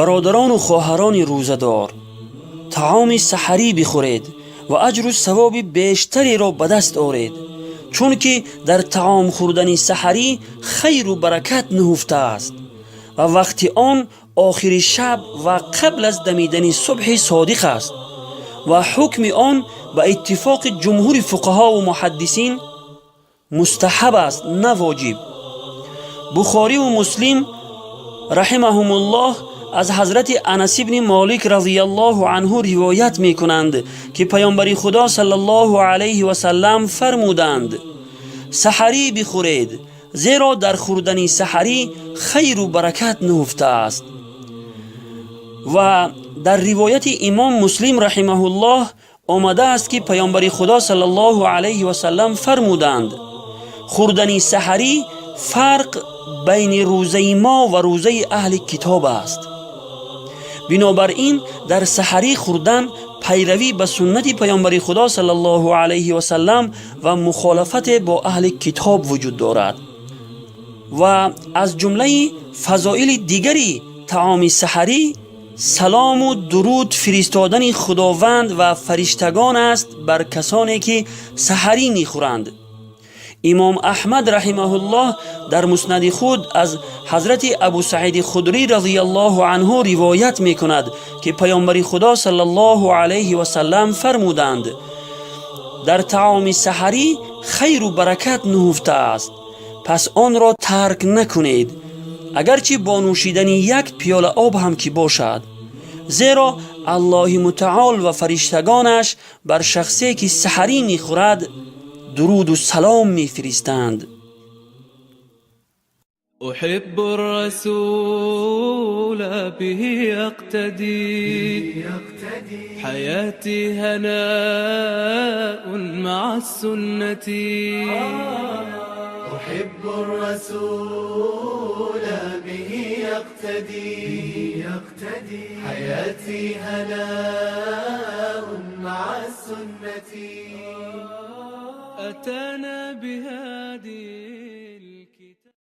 Бародарону хоҳарони рӯзадор, таоми саҳарӣ бихӯред ва аҷру савоби бештареро ба даст оред, чунки дар таом хӯрдани саҳарӣ хайру баракат нуҳуфта аст ва вақти он охири шаб ва қабл аз дамидани субҳи содиқ аст ва ҳукми он ба иттифоқи ҷумҳури фуқаҳову муҳаддисин мустаҳаб аст, на воҷиб. Бухориву Муслим раҳимаҳумуллоҳ аз ҳазрати Анас ибни Молик разияллоҳу анҳу ривоят мекунанд, ки паёмбари Худо саллаллоҳу алайҳи васаллам фармуданд: «Саҳарӣ бихӯред, зеро дар хӯрдани саҳарӣ хайру баракат нуҳуфта аст». Ва дар ривояти имом Муслим раҳимаҳуллоҳ омадааст, ки паёмбари Худо саллаллоҳу алайҳи васаллам фармуданд: «Хӯрдани саҳарӣ фарқ байни рӯзаи мо ва рӯзаи аҳли китоб аст». Бинобар ин дар саҳарӣ хӯрдан пайравӣ ба суннати паёмбари Худо саллаллоҳу алайҳи васаллам ва мухолафате бо аҳли китоб вуҷуд дорад. Ва аз ҷумлаи фазоили дигари таоми саҳарӣ салому дуруд фиристодани Худованд ва фариштагон аст бар касоне, ки саҳарӣ мехӯранд. Имом Аҳмад раҳимаҳуллоҳ дар муснади худ аз ҳазрати Абу Саиди Худрӣ разияллоҳу анҳу ривоят мекунад, ки паёмбари Худо саллаллоҳу алайҳи васаллам фармуданд: «Дар таоми саҳарӣ хайру баракат нуҳуфта аст, пас онро тарк накунед, агарчи бо нӯшидани як пиёла об ҳам ки бошад, зеро Аллоҳи мутаол ва фариштагонаш бар шахсе, ки саҳарӣ мехӯрад, дуруду салом мефиристанд». أحب الرسول به أقتدي، حياتي هناء مع السنة. أحب الرسول به يقتدي، حياتي هناء مع السنة. أتانا بهادي.